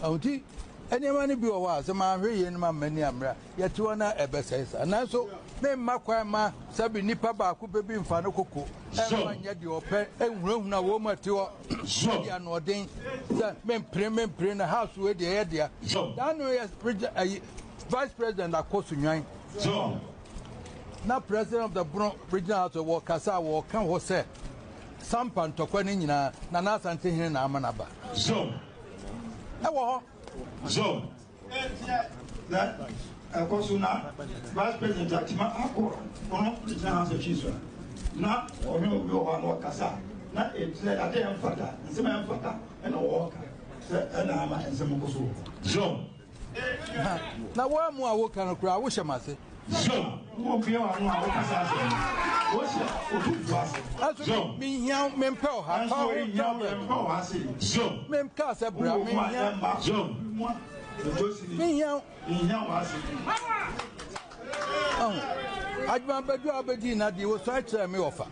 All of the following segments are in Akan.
Nti nneɛma no bi wɔ hɔ a, sɛ manhwɛ yie no ma m'ani ammere a, yɛte hɔ na ɛbɛsɛe saa. Nanso memma kwan ma sɛbe nipa baako pɛ bi mfa no koko ɛmfa nyɛ deɛ ɔpɛ, nhunahuna wɔn mu ɛte hɔ de anoɔden sɛ mempere mempere na house wei deɛ ɛyɛ dea. Daa no yɛ ayi vice president akɔ Sunyani na president of the Bono regional house wɔ kasa a wɔka hɔ sɛ Sampa ntɔkwa no nyinaa Nana Asante hene na ama no aba. Ɛwɔ hɔ. Ɛnteɛ sɛ ɛkɔ so na Vice President Atima akɔ Bono Regional House of Chiefs a, na ɔne obi wɔ hɔ a na ɔkasa a, na ɛkyerɛ ade a ɛmfata, nsɛm a ɛmfata na wɔreka sɛ ɛna ama nsɛm kɔ so wɔ hɔ. Na woamu a woka no koraa wohyɛ m'ase. Wo obiara ano a wokasa asɛm no, wohyɛ otumfoɔ ase. Nanso menhia wo, mempɛ wo ha. Nanso menhia wo, mempɛ wo ha sei. Menkaa sɛ bra, menhia. Menhia wo. Menhia wo ha sei. Adwuma bɛdu a wobɛdii na deɛ wosuae kyerɛɛ me ɔfa.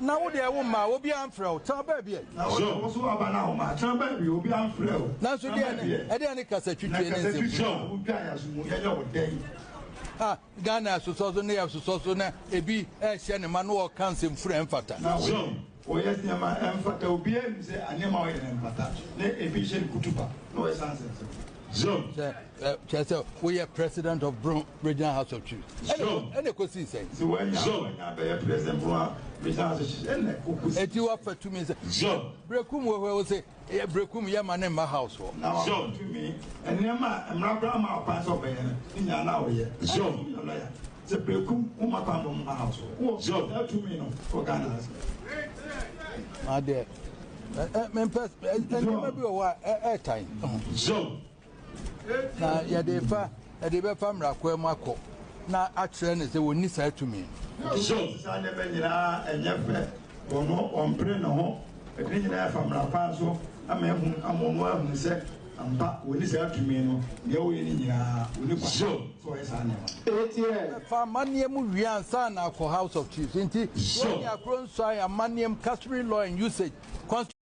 Na wo deɛ wo mmaa obiara mfrɛ wo, tena baabi ɛ. Na wo deɛ wo so aba na wo mmaa, tena baabi obiara mfrɛ wo. Nanso deɛ ne ɛdeɛ ne kasa twitwie ne nsɛm. Na kasa twitwie a wodwa yɛn aso mu, yɛnyɛ wo dɛn? Ah, Ghana ɛsosɔ so ne ɛsosɔ so na ebi ɛhyɛ ne ma na ɔka nsɛmfunu a ɛmfata. Na ɔyɛ nneɛma a ɛmfata, obiara nim sɛ nneɛma a ɔyɛ no ɛmfata, na ebi hyɛ no kutupa na ɔyɛ saa nsɛmsɛm. Sɛ kyerɛ sɛ woyɛ president of Brong Regional House of Chiefs ɛna ɛkɔsii sɛn? Sɛ woanya woanya abɛyɛ president Brong Regional House of Chiefs ɛna ɛkɔsi. Eti wafa tumi sɛ Berekum wɔ hɔ wo se Berekum yɛ ma ne mma house hɔ. Na wafa tumi nneɛma a mmara koraa ma ɔkwan sɛ ɔbɛyɛ no ne nyinaa na ɔyɛ. Ɛna lɔya sɛ Berekum wo ma kwan ma ɔmma house hɔ wɔ saa tumi no wɔ Ghana ha sɛ. Adeɛ mempɛ nneɛma bi wɔ hɔ a ɛɛtan. Na yɛde fa yɛde bɛfa mmarakoa mu akɔ na akyerɛ no sɛ wɔnni saa tumi no. Saa nneɛma nyinaa ɛnyɛ fɛ, ɔno ɔmpere ne ho, ɛde ne nyinaa ɛfa mmara kwan so ama ehu ama ɔno ahunu sɛ ampa wɔnni saa tumi no, deɛ ɔyɛ no nyinaa ɔnni kwan sɛ ɔyɛ saa nneɛma. Fa amanneɛ mu wie ansa na akɔ House of Chiefs nti wɔnni akoro nsuae amanneɛm customary law and usage.